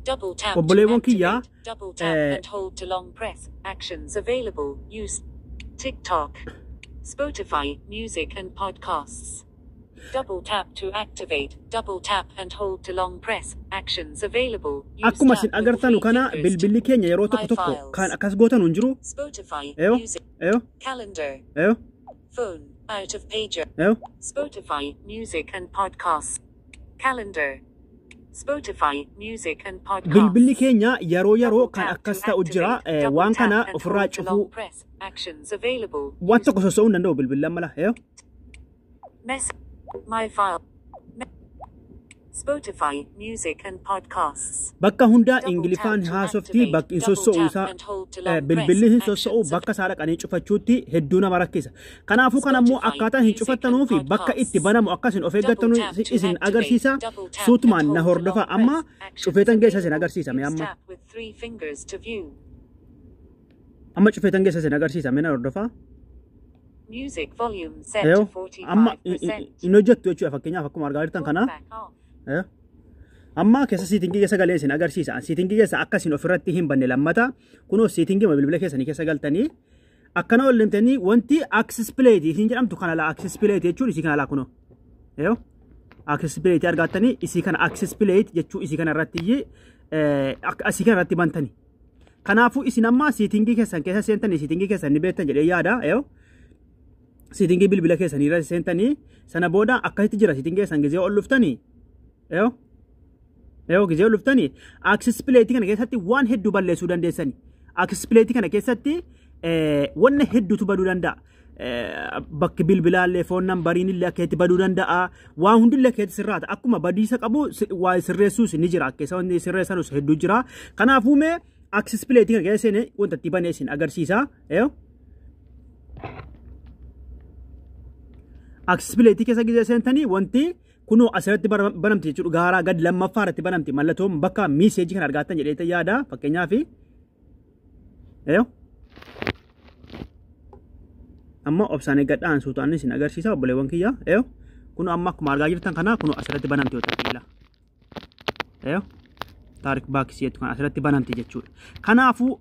Double tap to Obboleewwan kiyya, activate. Double tap and hold to long press. Actions available. Use TikTok, Spotify, music and podcasts. Double tap to activate. Double tap and hold to long press. Actions available. Use Akkuma tap isin with agartanu three kana fingers to bilbilli keenya yeroo My tokko tokko files. kan akkas gootan hin jiru. Spotify, Eyo, music, eyo, calendar, eyo, phone, out of pager, eyo. Spotify, music and podcasts, calendar, Spotify, music and podcasts. Bilbilli keenya yeroo yeroo Double kan tap akkas to ta'u jira. activate. Double Waan tap kana and ofirraa hold to long cufuu press. Actions available. waan Use tokko soso'uu hin danda'u bilbilli amma laa. Eyo. mess. My file. Spotify, music and podcasts. Bakka hundaa Double Ingiliffaan tap to haasoftii activate. bakki hin Double sossoo'u tap isaa and hold to long press. bilbilli hin sossoo'u Actions bakka isaa dhaqanii cufachuutti hedduu nama rakkisa. Kanaafuu kan ammoo Spotify, akkaataa hin music and cufattanuu fi bakka itti podcasts. banamu akkasin of Double eeggattanu tap to isin activate. agarsiisa. Double tap and Suutumaan na hold to long hordofa. Amma press. Actions cufeetan geessa isin available. agarsiisa mee Use amma. tap with three fingers to view. Amma cufeetan geessa isin agarsiisa mee na hordofa. Music volume set to Eyo. Amma 45%. hin hojjettu jechuudha fakkeenyaaf akkuma argaa jirtan kana. Talk back off. Amma keessa siitingii keessa galee isin agarsiisa. Siitingii keessa akka isin ofirratti hin banne lammata. Kunoo siitingii bilbila keessanii keessa galtanii akkana ol deemtanii wanti accessibility isin jedhamtu kana laa accessibility jechuun isii kana laa kunoo. Eyo. Accessibility argattanii isii kana accessibility jechuu isii kana irratti asii kana irratti bantanii. Kanaafuu isin amma siitingii keessan keessa seentanii siitingii keessan ni beektan jedhee yaada. Eyo. Siitingii bilbila keessanii irra seentanii sana booda akkasitti jira siitingii keessan gizee ol dhuftanii. Eyo. Eyo gizee ol dhuftanii accessibility kana keessatti waan hedduu balleessuu dandeessani. Accessibility kana keessatti wanna hedduutu baduu danda'a. Bakki bilbilaallee foon nambariin illee akka itti baduu danda'a. Waan hundillee akka itti sirraata. Akkuma badiisa qabu waa sirreessuus ni jira. Akka isa wanni sirreessanus hedduu jira. Kanaafuu mee accessibility kana keessa seenee wanta itti banee isin agarsiisa. Eyo. Accessibility keessa gizee seentanii wanti kunoo asirratti banamti jechuudha. Gaaraa gad lammaffaa irratti banamti. Mallattoon bakka miiseejii kana argattan jedhee yaada. Fakkeenyaaf. Eyo. Amma obsaan eeggadhaan suutaan isin agarsiisa obboleewwan kiyya. Eyo. Kunoo amma akkuma argaa jirtan kana kunoo asirratti banamti yoo ta'e. Eyo. Taarik baakisii jettu kana asirratti banamti jechuudha. Kanaafuu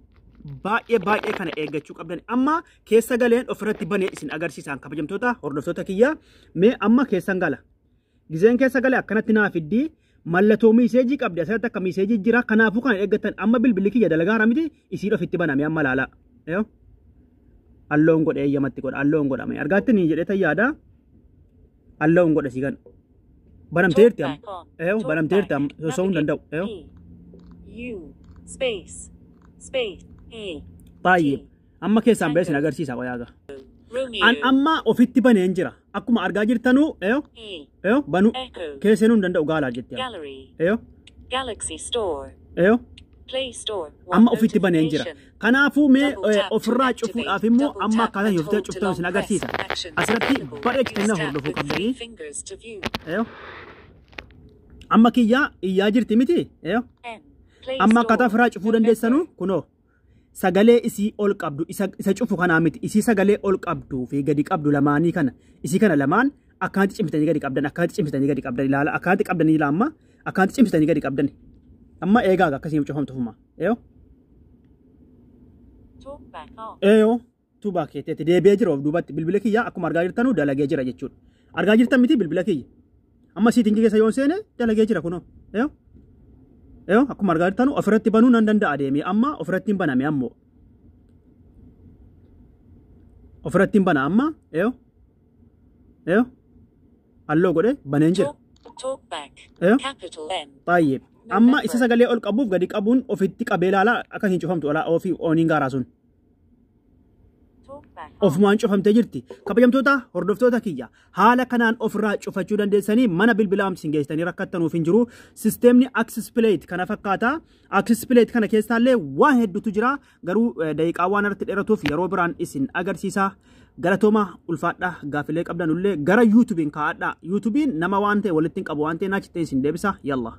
baay'ee baay'ee kana eeggachuu qabdan. Amma keessa galeen ofirratti banee isin agarsiisaan kabajamtoota hordoftoota kiyya. Mee amma keessan gala. Gizeen keessa galee akkanatti naa fiddi. Mallattoo miiseejii qabdi asirratti akka miiseejii jira. Kanaafuu kana eeggattan amma bilbilli kiyya dalagaa miti isiin ofitti baname amma laala. Eyo. Alloon godhe eeyyamatti godha. Alloon godhame. Argaattanii jedhee tayyaada. Alloon godhe sii kana. Banamteerti amma. Talk back on. Eyo Talk banamteerti back. amma. Soso'uu hin danda'u. Eyo. P U space space A Baay'ee. T Amma keessaan ba'ee isin agarsiisa qoyaaga. Romeo An amma ofitti baneen jira. Akkuma argaa jirtanuu eyo A eyo banu Echo keessa seenuu hin danda'u gaalaa jetti. Gallery Eyo Galaxy Store eyo Play Store. One amma ofitti baneen jira. notification. Kanaafuu mee Double tap to ofirraa activate. cufuudhaaf immoo Double amma tap akkaataa and ofitti hold to cuftan long isin press. agarsiisa. Actions Asirratti available. bareechitanii Use na tap hordofuu with three qabdanii. fingers to view. Eyo. Amma kiyyaa iyyaa jirti miti? Eyo. N. Play Amma akkaataa Store. ofirraa cufuu dandeessanu November. kunoo sagalee isii ol qabdu isa cufu kanaa miti isii sagalee ol qabduu fi gadi qabdu lamaanii kana isii kana lamaan akkanatti cimsitanii gadi qabdan akkanatti cimsitanii gadi qabdan ilaala akkanatti qabdanii ilaala amma akkanatti cimsitanii gadi qabdan amma eegaa akkasiin cufamtu fuma eyo Talk back off. eyo tuubaa keeteetti deebi'ee jira of duubatti bilbila kiyya akkuma argaa jirtanu dalagee jira jechuudha argaa jirtan miti bilbila kiyya amma siitingii keessa yoon seene dalagee jira kunoo eyo eyo akkuma argaa jirtanu ofirratti banuu nan danda'a deemee amma ofirratti hin baname ammoo ofirratti hin bana amma eyo eyo halluu godhe baneen jira Talk, talk back. Eyo. Capital N. Baay'ee amma isa sagalee ol qabuuf gadi qabuun ofitti qabee ilaalaa akka hin cufamtu olaa ofii ooniin gaaraa sun Talk back off. ofumaan cufamtee jirti. Kabajamtoota hordoftoota kiyya haala kanaan ofirraa cufachuu dandeessanii mana bilbilaa isin geessitanii rakkattanuuf hin jiru. Sisteemni Access Plate kana fakkaata. Access Plate kana keessaallee waan hedduutu jira. Garuu daqiiqaa waan irratti dheeratuuf yeroo biraan isin agarsiisa. Galatooma ulfaadha gaafilee qabdanullee gara YouTube'n kaa'adha. YouTube'n nama waan ta'e walitti hin qabu waan ta'e naachittee isin deebisa. Yalla.